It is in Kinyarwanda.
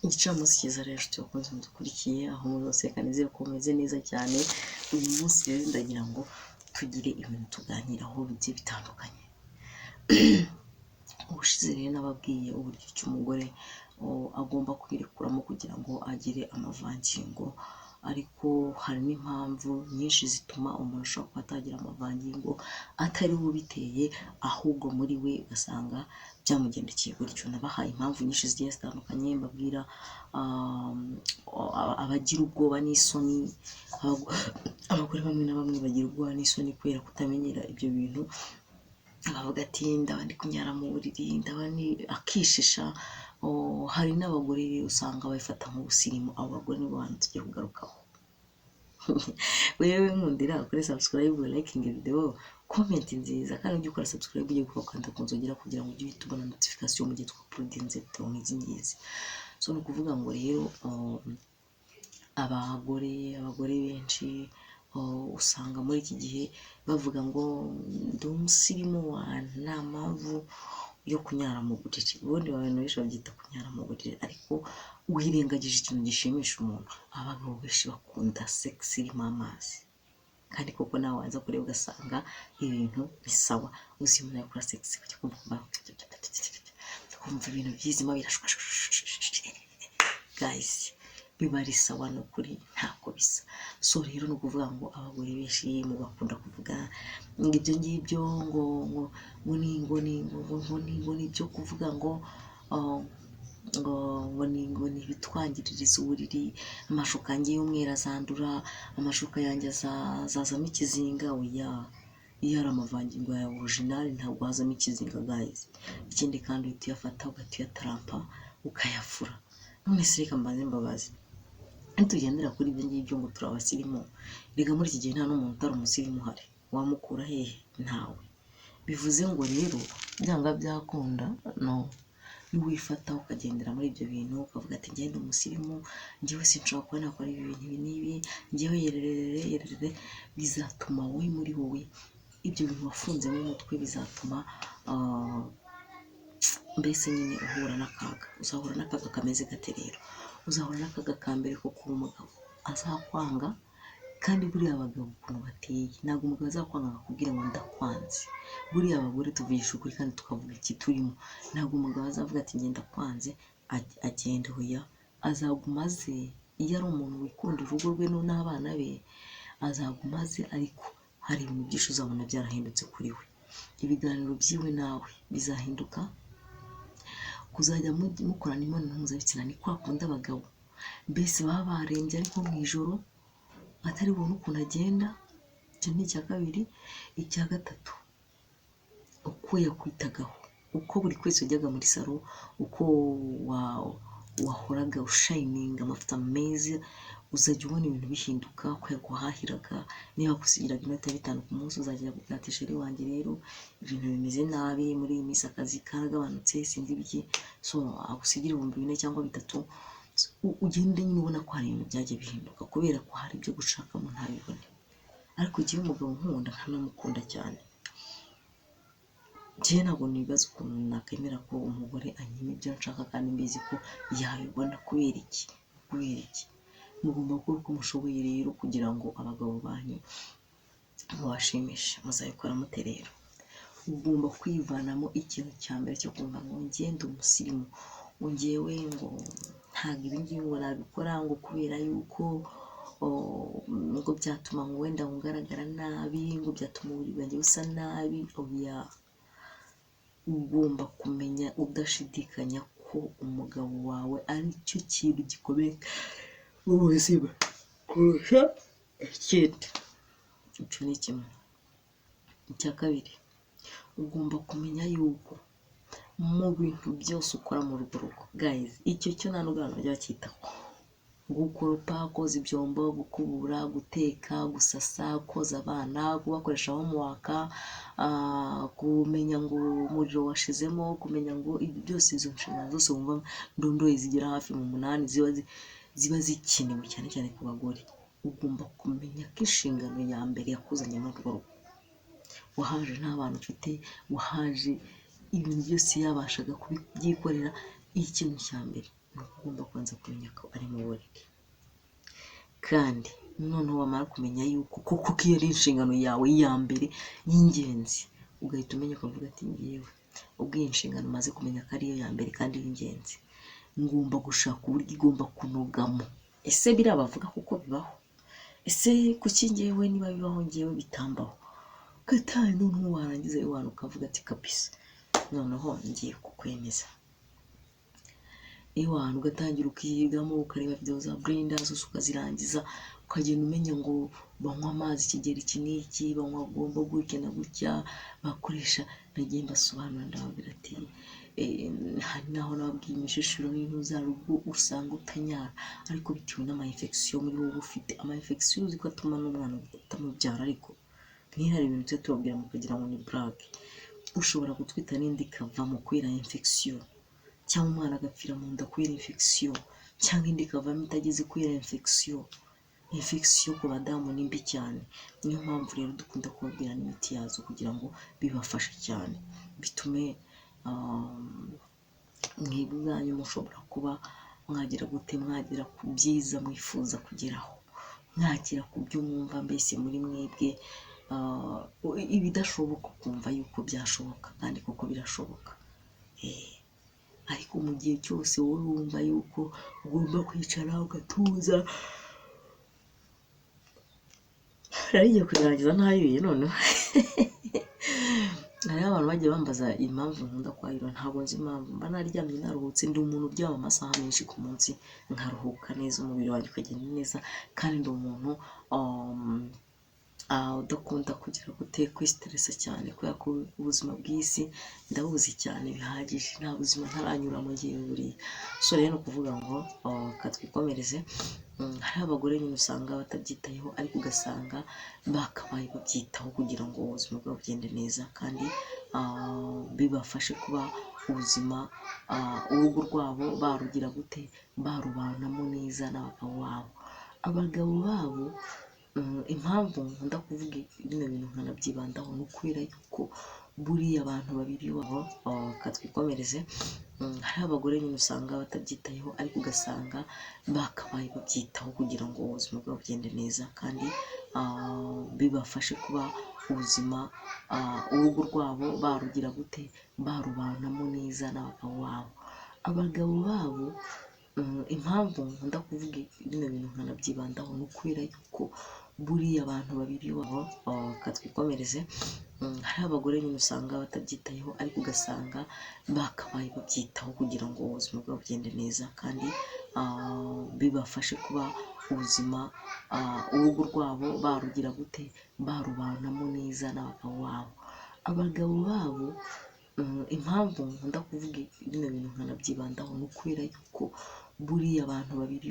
Igicamunsi cyiza rero nshuti bakunzi mudukurikiye aho muri hose, reka nizere ko mumeze neza cyane. Uyu munsi rero ndagira ngo tugire ibintu tuganiraho bigiye bitandukanye. Ubushize rero nababwiye uburyo ki umugore agomba kwirekuramo kugira ngo agire amavangingo, ariko hari n'impamvu nyinshi zituma umuntu ashobora kuba atagira amavangingo atari we ubiteye, ahubwo muri we ugasanga byamugendekeye gutyo. Nabahaye impamvu nyinshi zigiye zitandukanye, mbabwira abagira ubwoba n'isoni. Abagore bamwe na bamwe bagira ubwoba n'isoni kubera kutamenyera ibyo bintu, akavuga ati: "Ndaba ndi kunyara mu buriri, ndaba ni," akishisha. Hari n'abagore rero usanga babifata nk'ubusirimu. Abo bagore nibo bantu tugiye kugarukaho. Wewe nkundira kuri subscribe, liking video, comment nziza, kandi ujye ukora subscribe, ujye gukanda ku nzogera kugira ngo ujye uhita ubona notification mu gihe twauploadinze video nk'izi ngizi. So ni ukuvuga ngo rero abagore benshi usanga muri iki gihe bavuga ngo: "Ndi umusirimu wa nta mpamvu yo kunyara mu buriri." Ubundi abantu benshi babyita kunyara mu buriri, ariko wirengagije ikintu gishimisha umuntu. Abagabo benshi bakunda sex irimo amazi, kandi koko nawe waza kureba ugasanga ibintu ni sawa. Uzi umuntu yakora sex kujya kumva kumva ibintu byizima birashwa, guys, biba ari sawa, ni ukuri ntako bisa. So rero ni ukuvuga ngo abagore benshi mu bakunda kuvuga ngo ibyo ngibyo ngo ni ngo ni ngo ngo ngo ni ngo ni ibyo kuvuga ngo ngo ni ibitwangiririza uburiri, amashuka yanjye y'umweru azandura, amashuka yanjye azazamo ikizinga. Oya, iyo ari amavangingo ya original ntabwo hazamo ikizinga, guys. Ikindi kandi uhita uyafata ugahita uyatarampa, ukayafura. None se reka mbanze mbabaze, nitugendera kuri ibyo ngibyo ngo turi abasirimu, reka muri iki gihe nta n'umuntu utari umusirimu uhari, wamukura hehe? Ntawe. Bivuze ngo rero byanga byakunda no niwifata ukagendera muri ibyo bintu, ukavuga ati: "Ngende umusirimu, njyewe sinshobora kuba nakora ibi bintu ibi n'ibi, njyewe yererere yererere," bizatuma wowe muri wowe ibyo bintu wafunzemo umutwe, bizatuma mbese nyine uhura n'akaga. Uzahura n'akaga kameze gate rero? Uzahura n'akaga ka mbere ko kuba umugabo azakwanga. Kandi buriya abagabo ukuntu bateye, ntabwo umugabo azakwanga akakubwira ngo: "Ndakwanze." Buriya abagore tuvugisha ukuri kandi tukavuga iki turimo. Ntabwo umugabo azavuga ati: "Ngenda kwanze," agenda. Hoya, azaguma aze. Iyo ari umuntu wikunda urugo rwe n'abana be, azaguma aze, ariko hari ibintu byinshi uzabona byarahindutse kuri we. Ibiganiro byiwe nawe bizahinduka, kuzajya mukorana imibonano mpuzabitsina ni kwa kundi abagabo mbese baba barembye, ariko mu ijoro atari bubone ukuntu agenda. Icyo ni icya kabiri. Icya gatatu, uko yakwitagaho, uko buri kwezi wajyaga muri salon, uko wahoraga ushininga amavuta meza, uzajya ubona ibintu bihinduka. Uko yaguhahiraga, niba yagusigiraga inoti ya 5 ku munsi, uzajya akubwira ati: "Chéri wanjye, rero ibintu bimeze nabi muri iyi minsi, akazi karagabanutse, sinzi ibiki." So agusigira 4000 cyangwa 3000, ugende nyine ubona ko hari ibintu byagiye bihinduka kubera ko hari ibyo gushakamo ntabibone. Ariko igihe umugabo nkunda nkanamukunda cyane, njyewe ntabwo nibaza ukuntu nakemera ko umugore anyima ibyo nshaka kandi mbizi ko yabibona. Kubera iki? Kubera iki? Mugomba gukora uko mushoboye rero kugira ngo abagabo banyu mubashimishe. Muzabikora mute rero? Ugomba kwivanamo ikintu cya mbere cyo kumva ngo: "Ngende umusirimu," ngo ngewe ngo ntabwo ibi ngibi ngo nabikora, ngo kubera yuko ngo byatuma ngo wenda ngaragara nabi, ngo byatuma uburiri bwanjye busa nabi. Oya, ugomba kumenya udashidikanya ko umugabo wawe ari cyo kintu gikomeye mu buzima kurusha ikindi. Icyo ni kimwe. Icya kabiri, ugomba kumenya yuko mu bintu byose ukora muri urwo rugo, guys, icyo cyo nta nubwo abantu bajya bacyitaho: gukoropa, koza ibyombo, gukubura, guteka, gusasa, koza abana, kubakoresha homework, kumenya ngo umuriro washizemo, kumenya ngo ibi byose, izo nshingano zose wumva ndondoye zigera hafi mu 8 ziba zikenewe cyane cyane ku bagore. Ugomba kumenya ko inshingano ya mbere yakuzanye muri urwo rugo, wahaje nta bantu ufite, wahaje ibintu byose yabashaga kubyikorera, ikintu cya mbere ni uko ugomba kubanza. kubanza kumenya ko ari mu buriri, kandi noneho wamara kumenya yuko koko ko iyo ari inshingano yawe ya mbere y'ingenzi, ugahita umenya ukavuga ati ngewe ubwo iyi nshingano maze kumenya ko ariyo ya mbere kandi y'ingenzi, ngomba gushaka uburyo igomba kunogamo. Ese biriya bavuga kuko bibaho? Ese kuki ngewe niba bibaho ngewe bitambaho? Ugataha noneho warangiza iwanyu ukavuga ati kabisa noneho ngiye kukwemeza. Iwanyu ugatangira ukiyigamo, ukareba video za Brenda zose ukazirangiza, ukagenda umenya ngo banywa amazi ikigero iki n'iki, banywa agomba gutya na gutya, bakoresha. Nagiye mbasobanurira ndababwira ati hari n'aho nababwiye imishishiro n'intuza, usanga utanyara ariko bitewe n'ama infection muri wowe ufite, ama infection uzi ko atuma n'umwana utamubyara. Ariko nk'iyo hari ibintu tujya tubabwira mukagira ngo ni blague. Ushobora gutwita n'inda ikavamo kubera infection, cyangwa umwana agapfira mu nda kubera infection, cyangwa indi ikavamo itageze kubera infection. Infection ku badamu ni mbi cyane. Niyo mpamvu rero dukunda kubabwira n'imiti yazo kugira ngo bibafashe cyane, bitume mwebwe ubwanyu mushobora kuba mwagira gute, mwagera ku byiza mwifuza kugeraho, mwagera ku byo mwumva mbese muri mwebwe, ibidashoboka ukumva yuko byashoboka, kandi koko birashoboka. Ariko mu gihe cyose wowe wumva yuko ugomba kwicara ugatuza, nari ngiye kubirangiza ntayuye noneho. Hariho abantu bagiye bambaza impamvu nkunda kwayura, ntabwo nzi impamvu, mba naryamye naruhutse. Ndi umuntu uryama amasaha menshi ku munsi nkaruhuka neza, umubiri wanjye ukagenda neza, kandi ndi umuntu udakunda kugira gute, kwisiteresa cyane, kubera ko ubuzima bw'isi ndabuzi cyane bihagije, nta buzima ntaranyuramo ngewe buriya. So rero ni ukuvuga ngo reka twikomereze. Hariho abagore nyine usanga batabyitayeho, ariko ugasanga bakabaye babyitaho kugira ngo ubuzima bwabo bugende neza, kandi bibafashe kuba ubuzima, urugo rwabo barugira gute, barubanamo neza n'abagabo babo. Abagabo babo, impamvu nkunda kuvuga bino bintu nkanabyibandaho ni ukubera yuko buriya abantu babiri babo, reka twikomereze. Hariho abagore nyine usanga batabyitayeho, ariko ugasanga bakabaye babyitaho kugira ngo ubuzima bwabo bugende neza, kandi bibafashe kuba ubuzima, urugo rwabo barugira gute, barubanamo neza n'abagabo babo. Abagabo babo, impamvu nkunda kuvuga bino bintu nkanabyibandaho ni ukubera yuko buriya abantu babiri babo, reka twikomereze. Hariho abagore nyine usanga batabyitayeho, ariko ugasanga bakabaye babyitaho kugira ngo ubuzima bwabo bugende neza, kandi bibafashe kuba ubuzima, urugo rwabo barugira gute, barubanamo neza n'abagabo babo. Abagabo babo, impamvu nkunda kuvuga bino bintu nkanabyibandaho ni ukubera yuko buriya abantu babiri.